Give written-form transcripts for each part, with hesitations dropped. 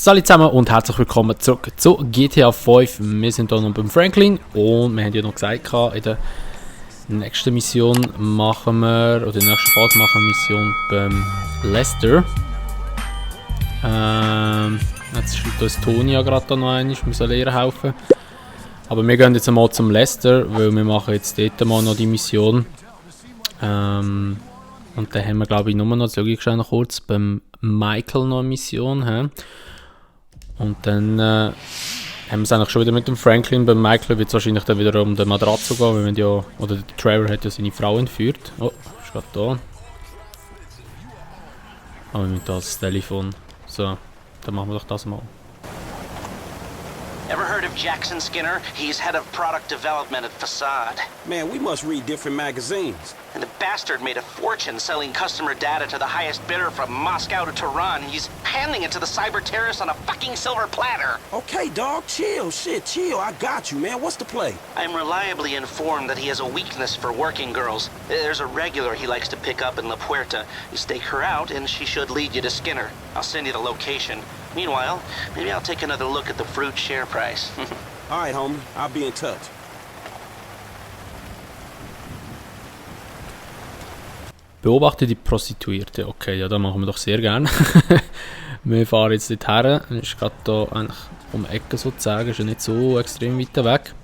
Salut zusammen und herzlich willkommen zurück zu GTA 5. Wir sind hier noch beim Franklin und wir haben ja noch gesagt, in der nächsten Mission machen wir, oder in der nächsten Phase machen wir Mission beim Lester. Jetzt schreibt uns Tonia gerade da noch einmal, wir sollen ihr helfen. Aber wir gehen jetzt einmal zum Lester, weil wir machen jetzt dort mal noch die Mission. Und dann haben wir, glaube ich, nur noch, sage ich noch kurz, beim Michael noch eine Mission. Und dann haben wir es eigentlich schon wieder mit dem Franklin. Beim Michael wird es wahrscheinlich dann wieder um den Matratzo gehen, weil wir ja, oder der Trevor hat ja seine Frau entführt. Oh, ist gerade da. Aber wir müssen das Telefon. So, dann machen wir doch das mal. Ever heard of Jackson Skinner? He's head of product development at Facade. Man, we must read different magazines. And the bastard made a fortune selling customer data to the highest bidder from Moscow to Tehran. He's handing it to the cyber terrorists on a fucking silver platter. Okay, dog, chill. Shit, chill. I got you, man. What's the play? I'm reliably informed that he has a weakness for working girls. There's a regular he likes to pick up in La Puerta. You stake her out, and she should lead you to Skinner. I'll send you the location. Meanwhile, maybe I'll take another look at the fruit share price. All right, homie. I'll be in touch. Beobachte die Prostituierte. Okay, ja, das machen wir doch sehr gerne. Wir fahren jetzt dort her. Ist gerade da eigentlich um die Ecke sozusagen. Ist ja nicht so extrem weit weg.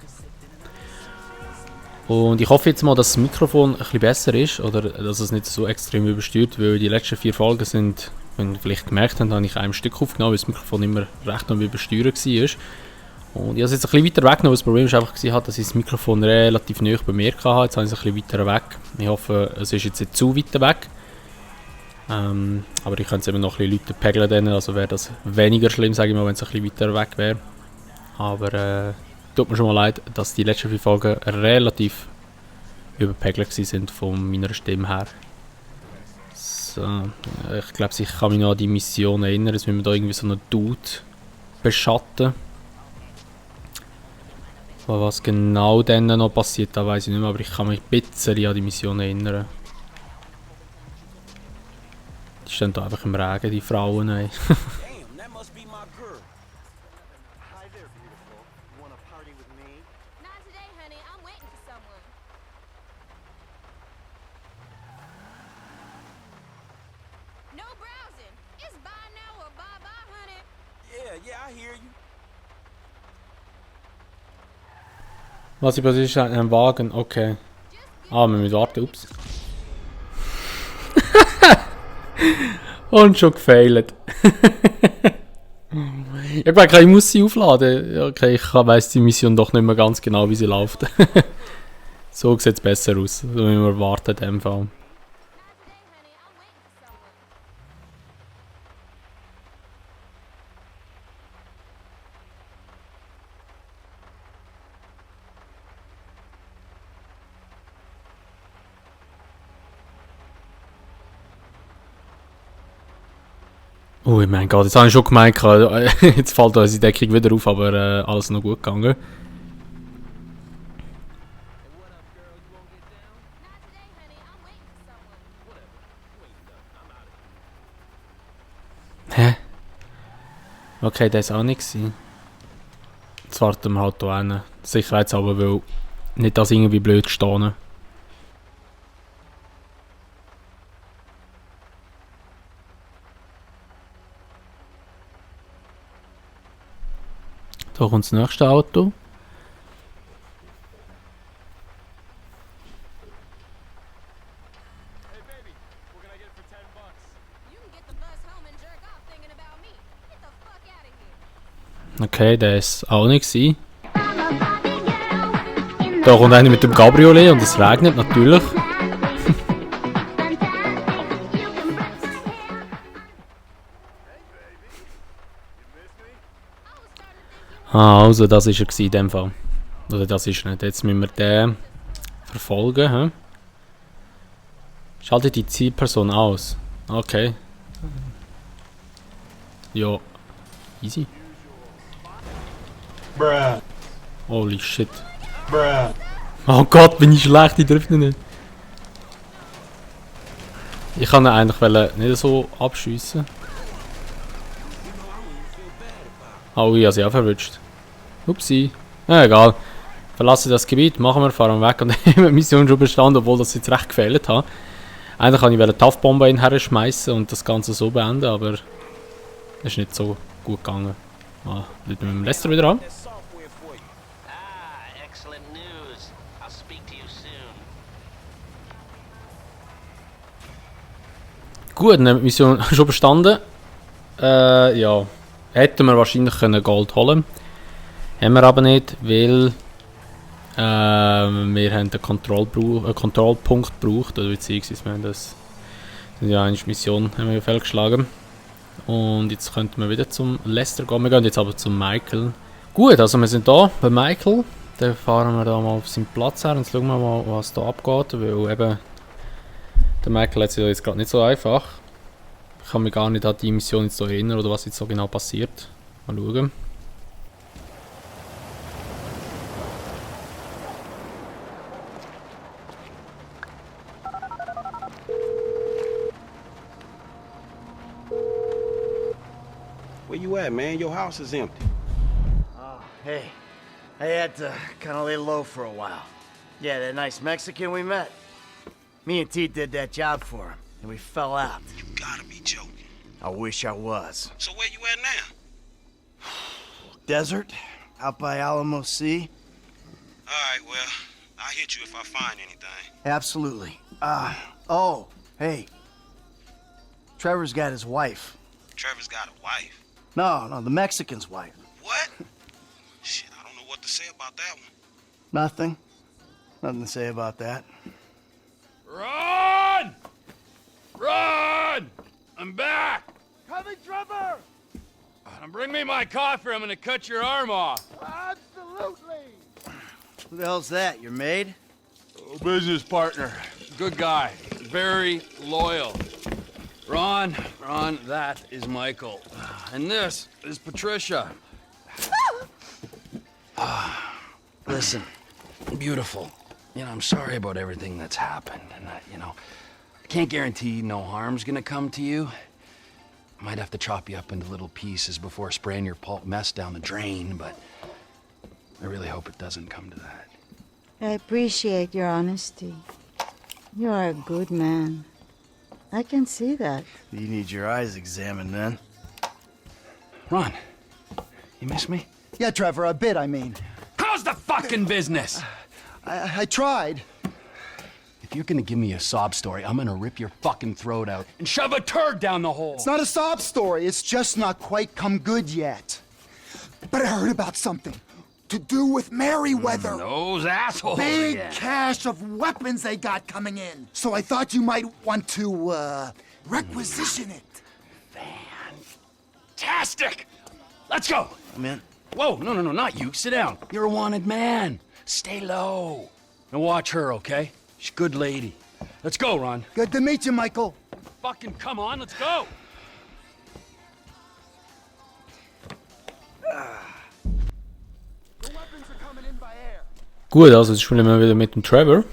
Und ich hoffe jetzt mal, dass das Mikrofon ein bisschen besser ist. Oder dass es nicht so extrem übersteuert. Weil die letzten 4 Folgen sind, wenn ihr vielleicht gemerkt habt, habe ich einem Stück aufgenommen, weil das Mikrofon immer recht am Übersteuern war. Und ich habe es jetzt ein bisschen weiter weggenommen. Das Problem war einfach, dass ich das Mikrofon relativ nahe bei mir hatte. Jetzt habe ich es ein bisschen weiter weg. Ich hoffe, es ist jetzt nicht zu weit weg. Aber ich könnte es eben noch ein bisschen lauter pegeln. Also wäre das weniger schlimm, sage ich mal, wenn es ein bisschen weiter weg wäre. Aber tut mir schon mal leid, dass die letzten 4 Folgen relativ überpegelt waren von meiner Stimme her. So, ich glaube, ich kann mich noch an die Mission erinnern. Jetzt müssen wir da irgendwie so einen Dude beschatten. Was genau dann noch passiert, da weiß ich nicht mehr, aber ich kann mich ein bisschen an die Mission erinnern. Die stehen da einfach im Regen, die Frauen. Damn, that must be my girl. Hi there, beautiful. You want to party with me? Not today, honey. I'm waiting for someone. No browsing. It's bye now or bye-bye, honey. Yeah, I hear you. Was ist ein Wagen? Okay. Ah, wir müssen warten, ups. Und schon gefailt. Ich denke, ich muss sie aufladen. Okay, ich weiss die Mission doch nicht mehr ganz genau, wie sie läuft. So sieht es besser aus. So müssen wir warten in dem Fall. Oh mein Gott, jetzt habe ich schon gemeint, jetzt fällt unsere Deckung wieder auf, aber alles noch gut gegangen. Hä? Okay, das war auch nicht gewesen. Jetzt warten wir halt hier hin. Sicherheitshalber, weil nicht das irgendwie blöd stehen. Da kommt das nächste Auto. Hey, baby. What can I get for $10? You can get the bus home and jerk off thinking about me. Get the fuck out of here. Okay, der ist auch nicht gewesen. Da kommt einer mit dem Cabriolet und es regnet natürlich. Also das war er in dem Fall. Oder das ist nicht. Jetzt müssen wir den verfolgen. He? Schalte die Zielperson aus. Okay. Ja. Easy. Bruh. Holy shit. Bruh. Oh Gott, bin ich schlecht, ich treffe ihn nicht. Ich kann ihn eigentlich nicht so abschiessen. Oh, ich habe sie auch verwünscht. Upsi. Egal. Verlasse das Gebiet, machen wir, fahren wir weg und haben die Mission schon bestanden, obwohl das jetzt recht gefehlt hat. Eigentlich kann ich eine TAF-Bombe in her schmeißen und das Ganze so beenden, aber es ist nicht so gut gegangen. Ah, mit dem Lester wieder an. Excellent news. I'll speak to you soon. Gut, eine Mission schon bestanden. Ja, hätten wir wahrscheinlich können Gold holen. Haben wir aber nicht, weil wir haben einen Kontrollpunkt gebraucht, oder beziehungsweise wir haben eine Mission haben wir fehlgeschlagen. Und jetzt könnten wir wieder zum Lester gehen. Wir gehen jetzt aber zum Michael. Gut, also wir sind da bei Michael. Dann fahren wir da mal auf seinen Platz her und schauen wir mal, was da abgeht. Weil eben, der Michael hat es ja jetzt gerade nicht so einfach. Ich kann mich gar nicht an die Mission jetzt so erinnern oder was jetzt so genau passiert. Mal schauen. Where you at, man? Your house is empty. Oh, hey. I had to kind of lay low for a while. Yeah, that nice Mexican we met. Me and T did that job for him, and we fell out. You gotta be joking. I wish I was. So where you at now? Desert, out by Alamo Sea. All right, well, I'll hit you if I find anything. Absolutely. Oh, hey. Trevor's got his wife. Trevor's got a wife. No, the Mexican's wife. What? Shit, I don't know what to say about that one. Nothing. Nothing to say about that. Run! Run! I'm back! Coming, Trevor! Bring me my coffee, I'm gonna cut your arm off. Absolutely! Who the hell's that? Your maid? Oh, business partner. Good guy. Very loyal. Ron, that is Michael. And this is Patricia. Listen, beautiful. You know, I'm sorry about everything that's happened. And, I can't guarantee no harm's gonna come to you. I might have to chop you up into little pieces before spraying your pulp mess down the drain, but I really hope it doesn't come to that. I appreciate your honesty. You are a good man. I can see that. You need your eyes examined then. Ron, you miss me? Yeah, Trevor, a bit, I mean. How's the fucking business? I tried. If you're gonna give me a sob story, I'm gonna rip your fucking throat out and shove a turd down the hole. It's not a sob story. It's just not quite come good yet. But I heard about something to do with Merryweather. Those assholes Big again. cache of weapons they got coming in. So I thought you might want to, requisition it. Fantastic! Let's go! I'm in. Whoa, no, not you. Sit down. You're a wanted man. Stay low. And watch her, okay? She's a good lady. Let's go, Ron. Good to meet you, Michael. Fucking come on, let's go! The weapons are coming in by air. Gut, also jetzt spielen wir wieder mit dem Trevor.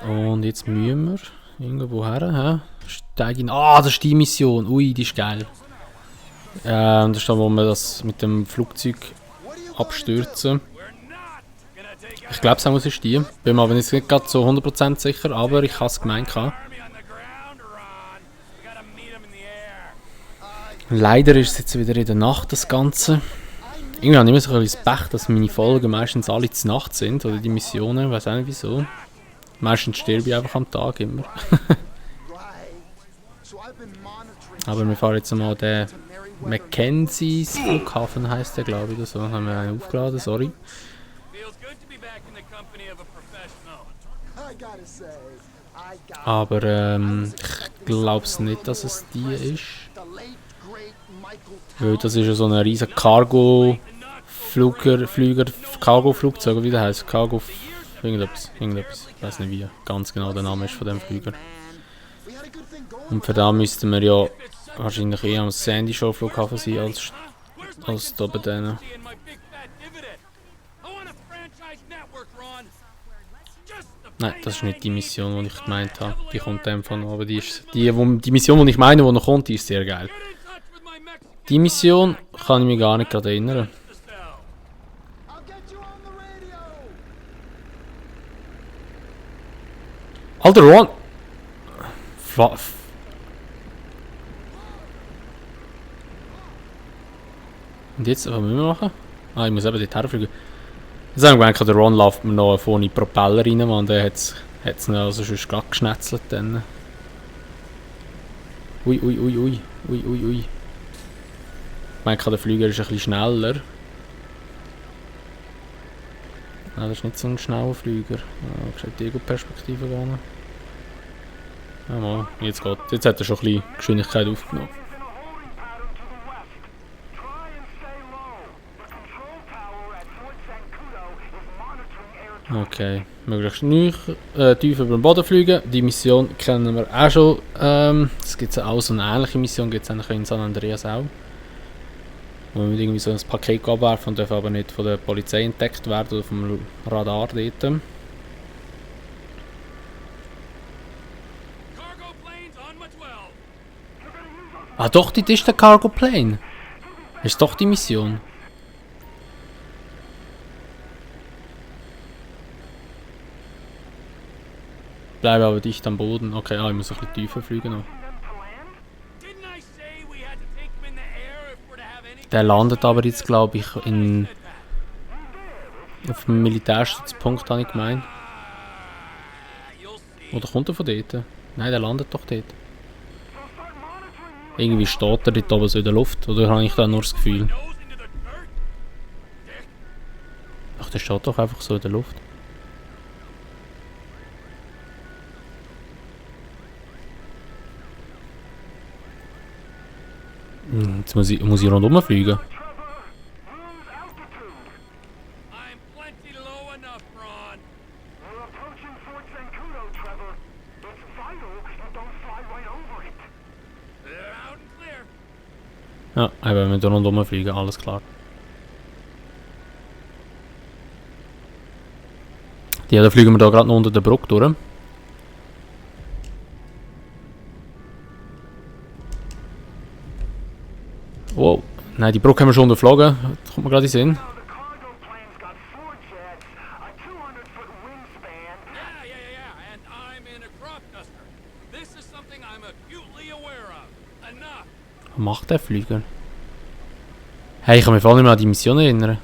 Und jetzt müssen wir irgendwo her. Hä? Steigen. Ah, das ist die Mission. Ui, die ist geil. Das ist da, wo wir das mit dem Flugzeug abstürzen. Ich glaube, es ist die. Bin mir aber nicht gerade so 100% sicher, aber ich habe es gemeint. Leider ist es jetzt wieder in der Nacht, das Ganze. Irgendwie habe ich immer so ein bisschen das Pech, dass meine Folgen meistens alle zur Nacht sind, oder die Missionen, ich weiß auch nicht wieso. Meistens sterbe ich einfach am Tag immer. Aber wir fahren jetzt mal den Mackenzie's Flughafen, heisst der, glaube ich, oder so. Haben wir einen aufgeladen, sorry. Aber ich glaube es nicht, dass es die ist. Weil das ist ja so ein riesen Cargo-Flugzeug, wie der heißt. Irgendetwas. Ich weiß nicht wie ganz genau der Name ist von dem Flüger. Und für da müssten wir ja wahrscheinlich eher am Sandy Shore Flughafen sein als da bei denen. Nein, das ist nicht die Mission, die ich gemeint habe. Die kommt dann von, aber die Mission, die ich meine, die noch kommt, die ist sehr geil. Die Mission kann ich mich gar nicht gerade erinnern. Alter, Ron! Und jetzt, was müssen wir machen? Ah, ich muss eben dort herfliegen. Jetzt habe ich gedacht, der Ron läuft mir noch vorne Propeller rein, man. Der hat es noch also schon gerade geschnetzelt dann. Ui. Ich denke, der Flüger ist ein bisschen schneller. Nein, das ist nicht so ein schneller Flüger. Ich habe die Ego-Perspektive gehen. Ja, mal, jetzt geht. Jetzt hat er schon ein bisschen Geschwindigkeit aufgenommen. Okay, möglichst nicht tief über den Boden fliegen. Die Mission kennen wir auch schon. Es gibt auch so eine ähnliche Mission, gibt es eigentlich in San Andreas auch. Wo wir irgendwie so ein Paket abwerfen und dürfen aber nicht von der Polizei entdeckt werden oder vom Radar dort. Ah doch, das ist der Cargo Plane. Ist doch die Mission. Bleibe aber dicht am Boden. Okay, ich muss ein bisschen tiefer fliegen noch. Der landet aber jetzt, glaube ich, auf dem Militärstützpunkt, habe ich gemeint. Oder kommt er von dort? Nein, der landet doch dort. Irgendwie steht er dort oben so in der Luft. Oder habe ich da nur das Gefühl? Ach, der steht doch einfach so in der Luft. Jetzt muss ich rundherum fliegen. Ja, eben, wir müssen rundherum fliegen, alles klar. Ja, dann fliegen wir da gerade noch unter der Brücke durch. Wow, nein, die Brücke haben wir schon unterflogen. Das kommt mir gerade in den Sinn. Was macht der Flüger? Hey, ich kann mich voll nicht mehr an die Mission erinnern.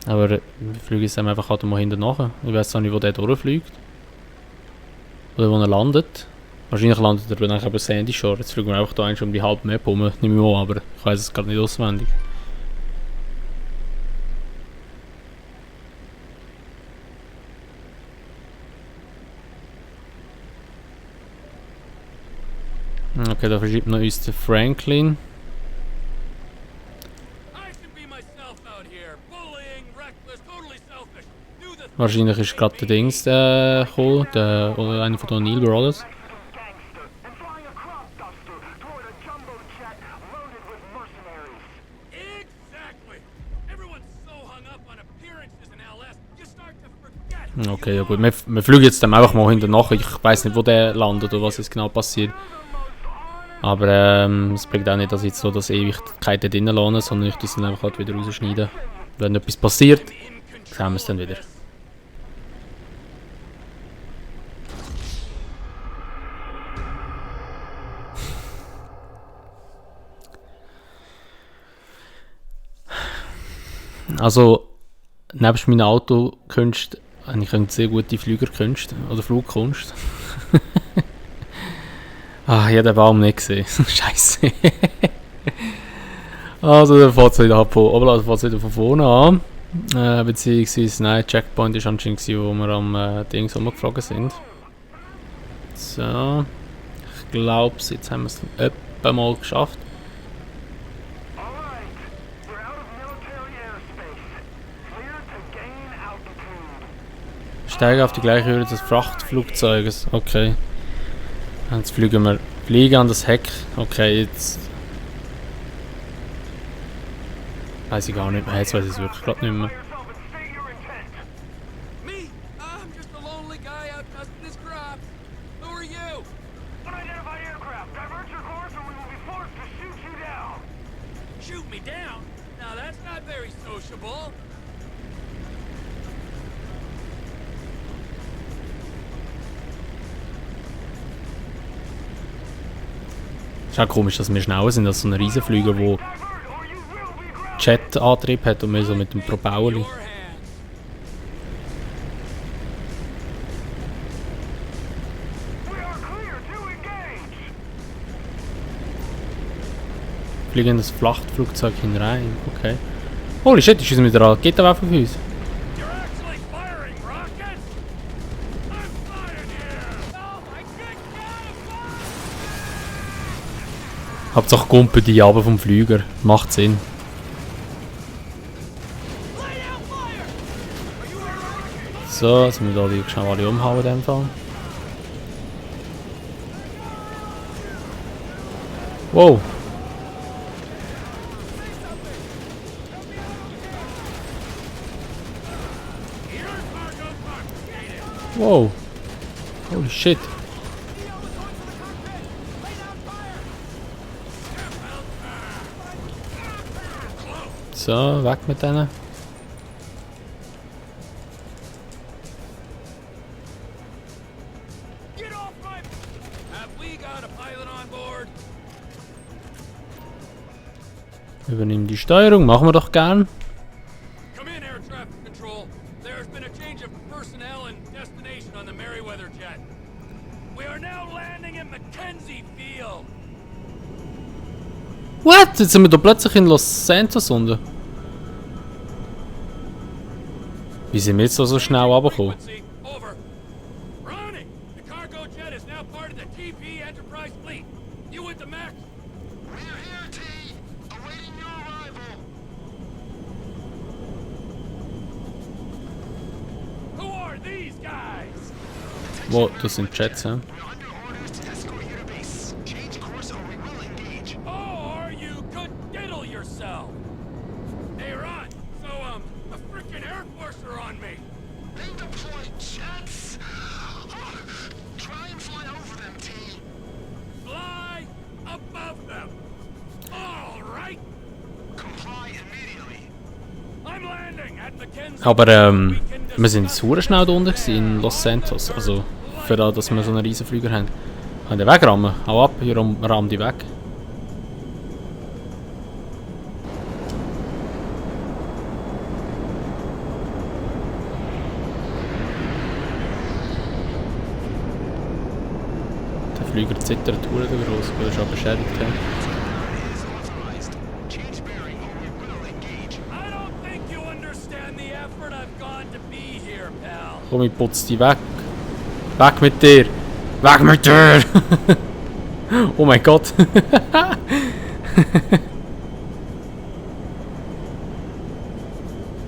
Aber wir fliegen jetzt einfach halt mal hinten nach. Ich weiß auch nicht, wo der durchfliegt. Oder wo er landet. Wahrscheinlich landet er dann eben Sandy Shore. Jetzt fliegen wir einfach da um die halbe Map rum. Nicht mehr an, aber ich weiß es gerade nicht auswendig. Okay, da verschiebt noch uns der Franklin. Wahrscheinlich ist gerade der Dings gekommen, oder einer von den O'Neill Brothers. Okay, ja gut, wir fliegen jetzt dann einfach mal hinten nach. Ich weiß nicht, wo der landet oder was jetzt genau passiert. Aber es bringt auch nicht, dass ich jetzt so das Ewigkeiten drinnen lasse, sondern ich das dann einfach halt wieder rausschneiden. Wenn etwas passiert, sehen wir es dann wieder. Also, nebst meiner Autokunst habe ich eine sehr gute Flügerkunst oder Flugkunst. Ah, ich habe den Baum nicht gesehen. Scheiße. Also, dann fährt es wieder von vorne an. Beziehungsweise, nein, Checkpoint war anscheinend, wo wir am Dings rumgeflogen sind. So. Ich glaube, jetzt haben wir es etwa mal geschafft. Steigen auf die gleiche Höhe des Frachtflugzeuges. Okay. Jetzt fliegen wir an das Heck. Okay, jetzt weiß ich gar nicht mehr. Jetzt weiß ich es wirklich gerade nicht mehr. me down. Now that's not very sociable. Ist auch komisch, dass wir schneller sind als so ein Riesenflüger, der Jet-Antrieb hat und wir so mit dem Propeller. Fliegen in das Frachtflugzeug hinein, okay. Holy shit, ist uns mit der Raketenwaffe auf uns? Hauptsache Kumpel die runter vom Flüger. Macht Sinn. So, jetzt müssen wir die schnell alle umhauen in dem Fall. Wow. Wow. Holy shit. So, weg mit denen. Übernimm die Steuerung, machen wir doch gern. Come in, Air Traffic Control. There's been a change of personnel and destination on the Merryweather jet. We are now landing in Mackenzie Field. What? Jetzt sind wir da plötzlich in Los Santos unten. Wie sind wir jetzt so schnell runtergekommen? Over. Ronnie, the cargo jet is now part of the TP Enterprise fleet. You with the Mac? We're here, T. Awaiting your arrival. Who are these guys? Wow, das sind Jets, hä? We're under orders to escort you to base. Change course or we will engage. Or you could diddle yourself. Hey, Ron. So, the freaking Air Force are on me. They deploy jets. Try and fly over them, T. Fly above them. All right. Comply immediately. I'm landing at Mackenzie. Aber wir sind super schnell da unten gewesen in Los Santos. Also, für das, dass wir so einen riesen Flüger haben. Können wir wegrammen? Hau ab, hier ramm die weg. Der Flüger zittert verdammt groß, weil er schon beschädigt hat. Is authorized. Change bearing or we will engage. I don't think you understand the effort I've gone to be here, pal. Komm, ich putze die weg. Weg mit dir! Weg mit dir! Oh mein Gott!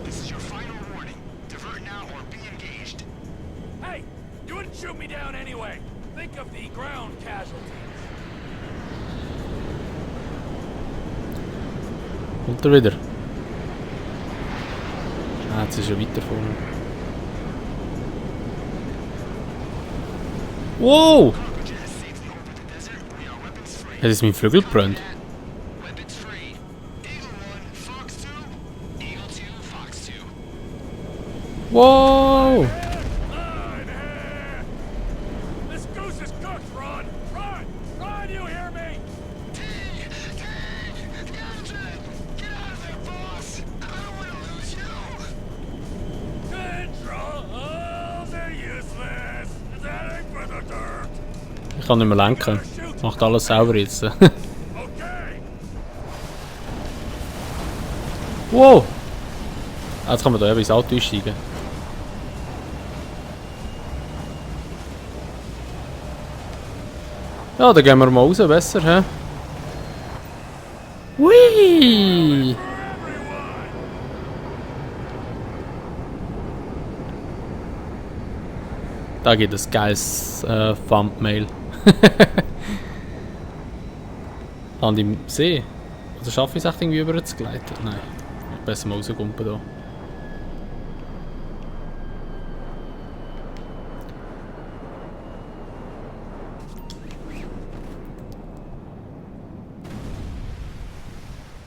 This is your final warning. Divert now or be engaged. Hey, you wouldn't shoot me down anyway. Think of the ground casualties. Kommt er wieder? Ah, jetzt ist er weiter vorne. Wow! Cargo jet has safely orbited the desert. We are weapons free. Hat jetzt mein Flügel gebrannt? Weapons free. Eagle 1, Fox 2. Eagle 2, Fox 2. Wow! This goose is cooked, Ron. Ron! Ron, you hear me? T! T! Captain! Get out of there, boss! I don't want to lose you! Controls are useless. That ain't for the dirt. Ich kann nicht mehr lenken. Macht alles selber jetzt. Okay. Wow! Ah, jetzt kann man da eben ins Auto einsteigen. Ja, dann gehen wir mal raus, besser, hä? Hui! Da gibt es geiles Thumbnail. An dem See? Oder schaffe ich es echt irgendwie über zu gleiten? Nein. Besser mal rauskumpen hier.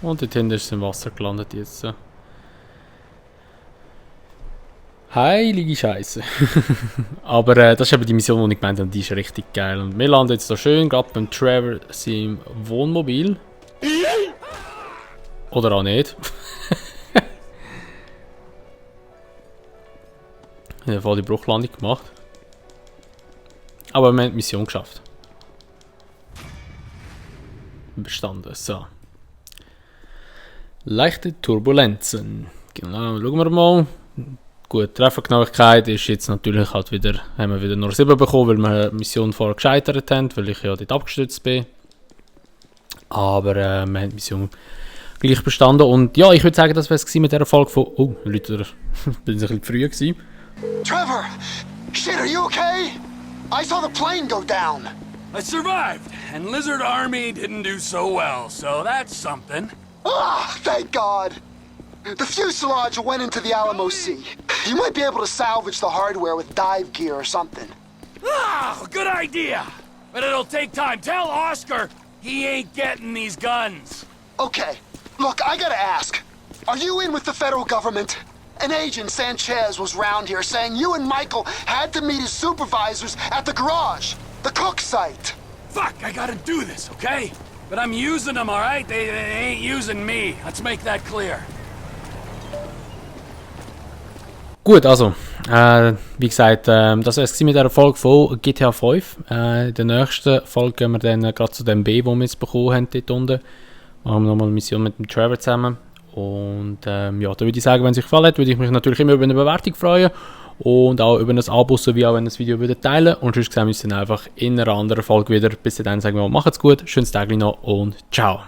Und dort hinten ist es im Wasser gelandet jetzt. Heilige Scheiße. Aber das ist eben die Mission, die ich gemeint habe, die ist richtig geil. Und wir landen jetzt da schön, gerade beim Trevor seinem Wohnmobil. Oder auch nicht. Ich habe voll die Bruchlandung gemacht. Aber wir haben die Mission geschafft. Bestanden. So. Leichte Turbulenzen. Genau, schauen wir mal. Gut, Treffergenauigkeit ist jetzt natürlich halt wieder, haben wir wieder nur 7 bekommen, weil wir die Mission vorher gescheitert haben, weil ich ja dort abgestürzt bin. Aber wir haben die Mission gleich bestanden. Und ja, ich würde sagen, das wäre es mit dieser Folge von... Oh, Leute, bin ein bisschen früh gewesen. Trevor! Shit, are you okay? I saw the plane go down. I survived, and Lizard Army didn't do so well, so that's something. Ah, thank God. The fuselage went into the Alamo Sea. You might be able to salvage the hardware with dive gear or something. Ah, good idea. But it'll take time. Tell Oscar he ain't getting these guns. Okay, look, I gotta ask. Are you in with the federal government? An agent, Sanchez, was round here saying you and Michael had to meet his supervisors at the garage, the Cook site. Fuck, I gotta do this, okay? But I'm using them, alright? They ain't using me. Let's make that clear. Gut, also, wie gesagt, das war es mit dieser Folge von GTA 5. In der nächsten Folge gehen wir dann gerade zu dem B, wo wir jetzt bekommen haben, dort unten. Machen wir nochmal eine Mission mit dem Trevor zusammen. Und ja, da würde ich sagen, wenn es euch gefallen hat, würde ich mich natürlich immer über eine Bewertung freuen. Und auch über ein Abo, sowie auch wenn ihr das Video teilen würdet. Und sonst sehen wir uns dann einfach in einer anderen Folge wieder. Bis dann sagen wir mal, macht's gut, schönes Tag noch und ciao.